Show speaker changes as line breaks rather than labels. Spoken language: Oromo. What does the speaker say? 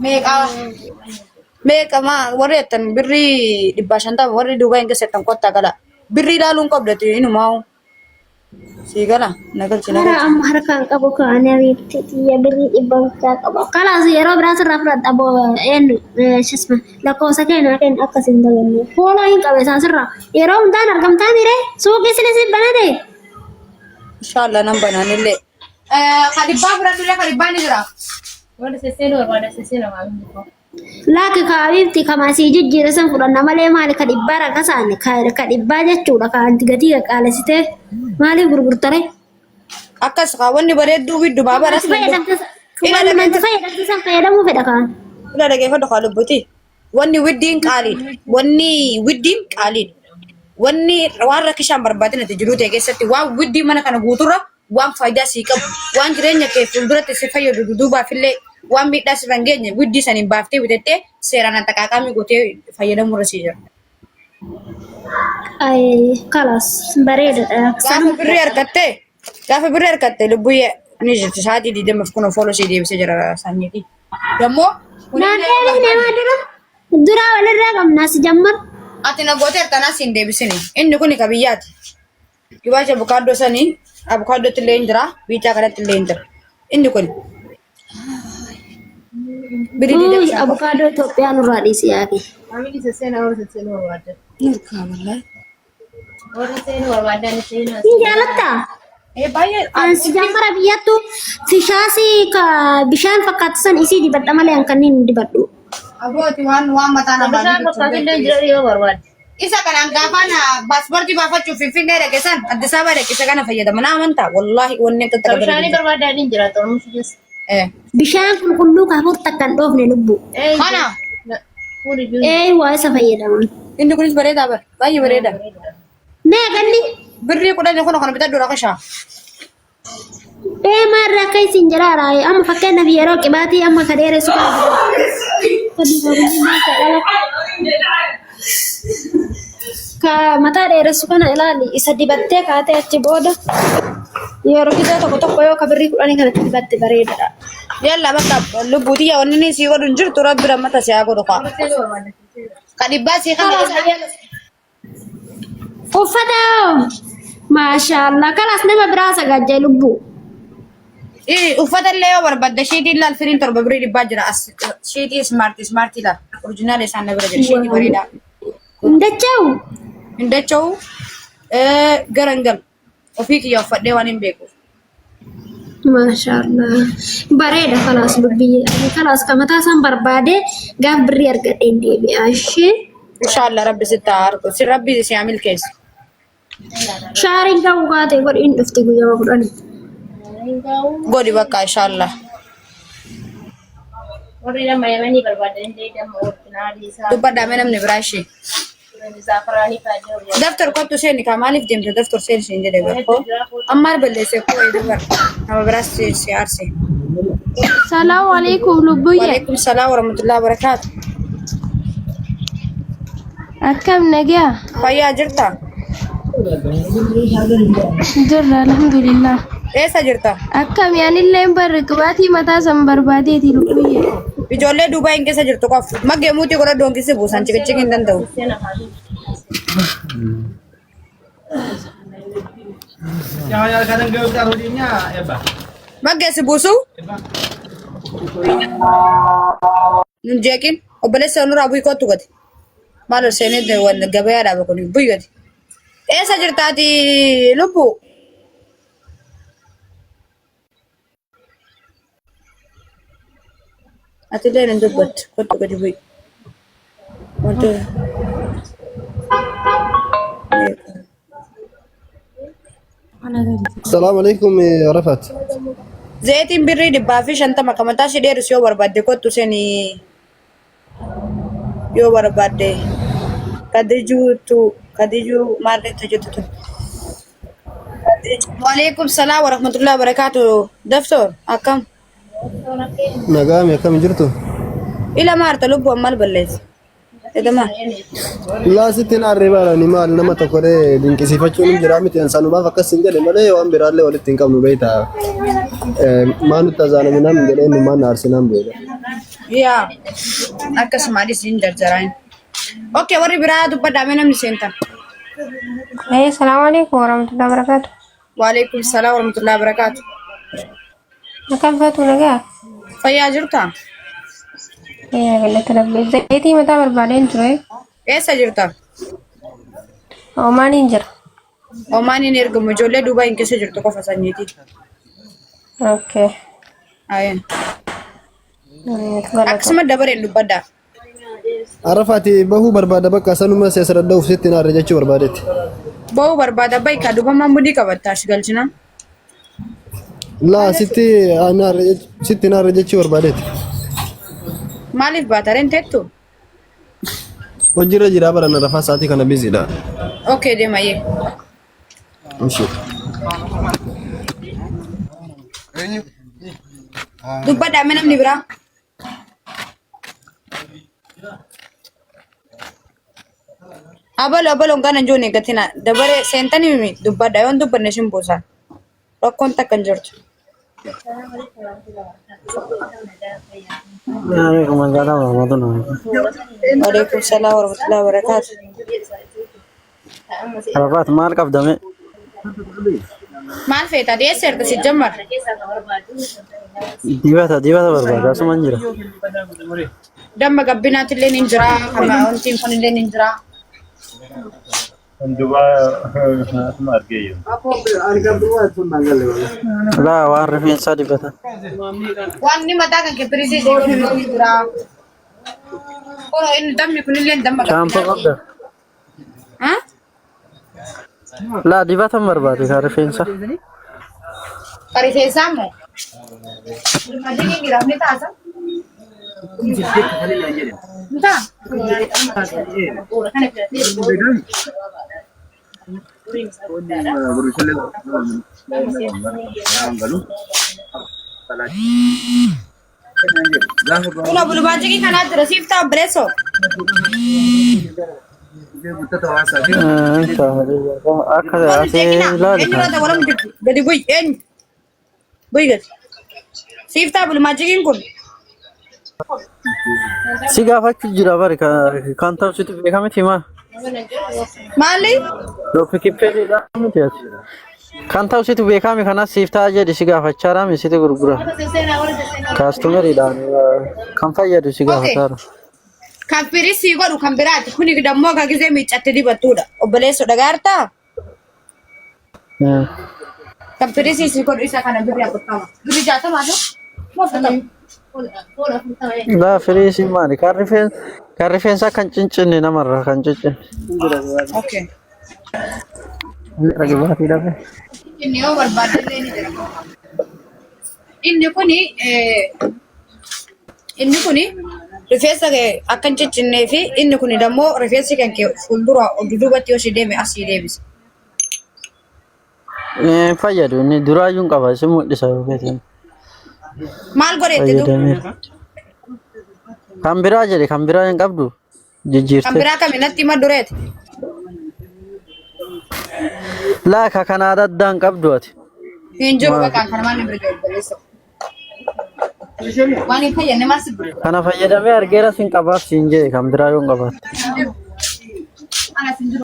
Meeqa meeqa maa warri jettan birrii 150 warri Duubaa hin keessattan kottaa gala. Birrii ilaaluu hin qabdati inumaa sii gala na galchi na
Hara
galchi.
amma harkaan qabu kaane abiibti xiyya birrii 100 bichaa qaba. Kalaas yeroo biraa sirraa fudhadha boo eenyu shisma lakkoofsa kee naa kenni akkas hin daganne. Fooloo hin qabe isaan sirraa yeroo hundaan argamtaa miiree suuqii sinis hin banate.
Inshallah nan banaanillee. Ka dhibbaa fudhadhullee ka dhibbaa ni jira.
Warri sesseenu barbaada sesseena maamilli koo.
Laaki ka abiibti kama sii jijjiire san fudhanna malee maali ka dhibbaa rakasaan ka dhibbaa jechuudha ka anti gatii qaalessitee maaliif gurgurtare?
Akkas kaa wanni bareedduu biddu baabaa
Wanti
rasmi.
fayyadamte
Ila
wanti fayyadamte san fayyadamuu fedha kaan.
Ila dhageeffadhu kaa lubbuti. Wanni widdiin qaaliidha. Wanni widdiin qaaliidha. Wanni waan rakkishaan barbaadin ati jiruu ta'e keessatti waan widdii mana kana guuturra waan faayidaa sii qabu waan jireenya kee fuulduratti si fayyadu duduubaaf illee waan miidhaa sirra hin geenye widdii saniin baaftee bitattee seeraan axaqaaqaamii gootee fayyadamuu irra sii jira.
Ay, kalas bareedaadha.
Gaafa
Sanuma
birrii argatte gaafa birrii argatte lubbuyyee ni jirti sa'aatii 20f kun fooloo sii deebisee jira sanyiitii. Dammoo
Naan deebisne maa dura dura walirraa qabna si jammar.
Ati na gooteerta naas hin deebisini. Inni kun ka biyyaati. Gibaacha avocado sanii avocadootti illee hin jira biicaa kanatti illee hin jira. Inni kun birii
Uy,
25 qofa.
abukaadoo Itoophiyaa nurraa dhiisi yaake.
Maamilli sesseena warri sesseenu barbaada.
Nurkaa wallahi.
Warri seenuu barbaadan seenaa.
Hin jaalattaa?
Ee baay'ee
An si jammara biyyattu fishaasii ka bishaan fakkaatu san isii dibadha malee an kanneen hin dibadhu.
Abooti waan waan mataa namaa
Bishaan fakkaatu illee jira yoo barbaadde.
Isa kanaan gaafaan paaspoortii baafachuuf Finfinnee dhaqe san Addis Ababa dhaqe isa kana fayyadama. Na amantaa wallaahi wanni akka
Ka bishaanii barbaadan hin jira xurmusi keessa.
Eh.
Bishaan qulqulluu ka afur takka hin dhoofne lubbu.
Ee
Kana
Fuuli jiru.
Ee waa isa fayyadaman.
Inni kunis bareedaa bara baay'ee bareeda.
Mee ganni
Birrii 10 kun kana bitadhu rakashaa.
Ee maarra akka isin jedhaara amma fakkeenyaaf yeroo qibaatii amma ka dheeressu kana ka mataa dheeressu kana ilaali isa dibattee kaatee achi booda yeroo gizee tokko tokko yoo ka birrii 10 kanatti dibatte bareedaadha.
Yalla bakka lubbuuti yaa wanni inni sii godhu hin jirtu rabbi rammata si haa godhu kaa. Ka dhibbaa sii kana.
Uffata hoo? Maashaallah kalaas nama biraa sagajjee lubbuu.
Ee, uffata illee yoo barbaadde shiitii ilaal firiin 7 birrii dhibbaa jira as shiitii ismaartii ismaartii ilaal orjinaala isaan na bira jira shiitii bareedaa.
Hin dacha'u.
Hin dacha'u gara hin galu ofii kiyya uffadhee waan hin beekuuf.
Maashaallah bareeda kalaas lubbiyyee ani kalaas ka mataa isaan barbaade gaaf birrii argadheen deebi'a ishee.
Inshaallah rabbi sitti haa argu si rabbi si haa milkeessu.
Shaariin ga'uu kaatee godhi hin dhufti guyyaa 10.
Godhi bakka inshaallah.
Warri nama yamanii barbaadan illee damma orjinaalii isaa.
Dubbadhaa mee namni biraa ishee.
Zaafaraanii fa'aa jiru.
Daftar kottu seeni kaa maaliif deemte daftar seeni siin jedhe barkoo. Ammaan balleesse koo eedu bar nama biraas si si aarse.
Salaamu alaikum lubbuyyee.
Waalaikum salaam warahmatullahi wabarakaatu.
Akkam nagaa?
Fayyaa jirta?
Jirra alhamdulillah.
Eessa jirta?
Akkam anillee barri qibaatii mataa san barbaadeeti lubbuyyee.
Ijoollee duubaa hin keessa jirtu qof. Maggee muutii godhadhu hongisi buusan ciqiciqii hin danda'u. Maggee si buusu? Nun jeeqin. Obboleessa nurraa bu'ii kottu gadi. Maal ol seenee wal gabayaa dhaaba kun bu'ii gadi. Eessa jirtaati lubbuu? Ati illee hin dubbattu. Kottu gadi bu'i. Wanti
Salaamu alaikum Rafat.
Zayitiin birrii 150 kan mataa ishee dheeressu yoo barbaadde kottu seenii yoo barbaadde kadijuutu kadijuu maal jettu tun. Waalaikum salaam warahmatullahi wabarakatuh. Daftoor akkam?
Nagaami akkam jirtu?
Ila maarta lubbuu ammal balleessa. Edama.
Laa sitti hin aarree baala ni maal nama tokko dee dinqisiifachuun hin jiraa miti sanumaaf akkas hin jedhe malee waan biraallee walitti hin qabnu beektaa. Maa nutti azaanaminaan jedhee nu maan aarsinaan beeka.
Yaa akkasuma adis hin jarjaraan. Okay, warri biraa dubbadhaa mee namni seentan.
Eh, salaamu alaikum warahmatullahi wabarakatuh.
Waalaikum salaam warahmatullahi wabarakaatu.
Akkam faatu nagaa?
Fayyaa jirtaa?
Eh, galata rabbi. Zayitii mataa barbaadeen ture.
Eessa jirta?
Omaaniin jira.
Omaan hin ergamu ijoollee duubaa hin keessa jirtu qofa sanyiiti.
Okay.
Ayeen.
Galata.
Akkasuma dabareen dubbadhaa.
Arafaati bahuu barbaada bakka sanuma si asirra sitti naarra jechuu barbaadetti.
Bahuu barbaada bahi duuba mudii qabatta as galchina.
Laa sitti naarra sitti naarra jechuu barbaadetti.
Maaliif baata reen teettu?
Hojiirra jira bara rafaa sa'aatii kana biziidha.
Okay deemayyee.
Ishi.
Dubbadhaa mee namni biraa. Abaloo abaloon kana hin joone eeggatina. Dabaree seentanii mimi dubbadhaa yoon dubbanne isin buusa. Rakkoon takka hin jirtu.
Waalaikum salam warahmatullahi wabarakatuh.
Waalaikum salaam warahmatullahi wabarakaatu.
Arafaat maal qabdame?
Maal feeta dhiyeesseerta si jammar.
Dibata dibata barbaada asumaan jira.
Damma gabbinaatillee ni jira. Kama wantiin kunillee ni jira.
Kan dubaa asuma argee jiru.
Laa waan rifeensaa dibata.
Wanni mataa kan kibirisi ni jira. Kun inni dammi kunillee damma
Shaampoo
gabbinaati.
qabda?
Ha?
Laa dibata barbaade kan rifeensaa.
Ka rifeensaa immoo. Madini jira ni taasa. Ni ta'a. Kun bulmaajikii kanaa jira siif ta'a obboleessoo.
Akka
Kun
asii
jeeqina
ilaali
eenyu
kan.
irraa walamu jirti gadi bu'i eenyu bu'i gadi. Siif ta'a bulmaajikiin kun.
Si gaafachuu jira bari kan ta'u sitti beekamiti maa?
Maali?
Wikipeediidhaan miti ati. Kan ta'u sitti beekame kanas siif ta'a jedhi si gaafachaadha mi sitti gurgura. Kaastumeriidhaan kan fayyadu si
Okay.
gaafataara.
Kan firisii godhu kan biraati. Kuni dammoo akka gisee miiccatte dibattuudha. Obboleessoo dhagaartaa? Kan firisii si godhu isa kana birrii 40. Birrii 60 dha? Moo 40?
Laa firiisii maali? Kan rifeensa kan rifeensaa kan cincinne namarraa kan cincinne.
Okay.
Ragibaatii dhabe.
Inni yoo barbaadde illee ni jira. Inni kuni inni kuni rifeensa kee akka hin ciccinnee fi inni kuni dammoo rifeensi kan kee fuuldura dudduubatti yoo si deeme asii deebisa.
Hin fayyadu inni duraayyuu hin qaba isin mul'isa yoo feete.
Maal godheetti du?
Fayyadameera. Kan biraa jedhe kan biraa hin qabdu
Kan
jijjiirte.
biraa kami natti hima dureeti.
Laa ka kanaa adda hin qabdu ati.
Hin jiru
Maal?
bakka kana maal bira jiru obboleessa. Waan hin fayyadne maal si bira?
Kana fayyadamee argeera sin qabaaf siin jedhe kan biraa yoo hin qabaatte.
Anas hin jiru.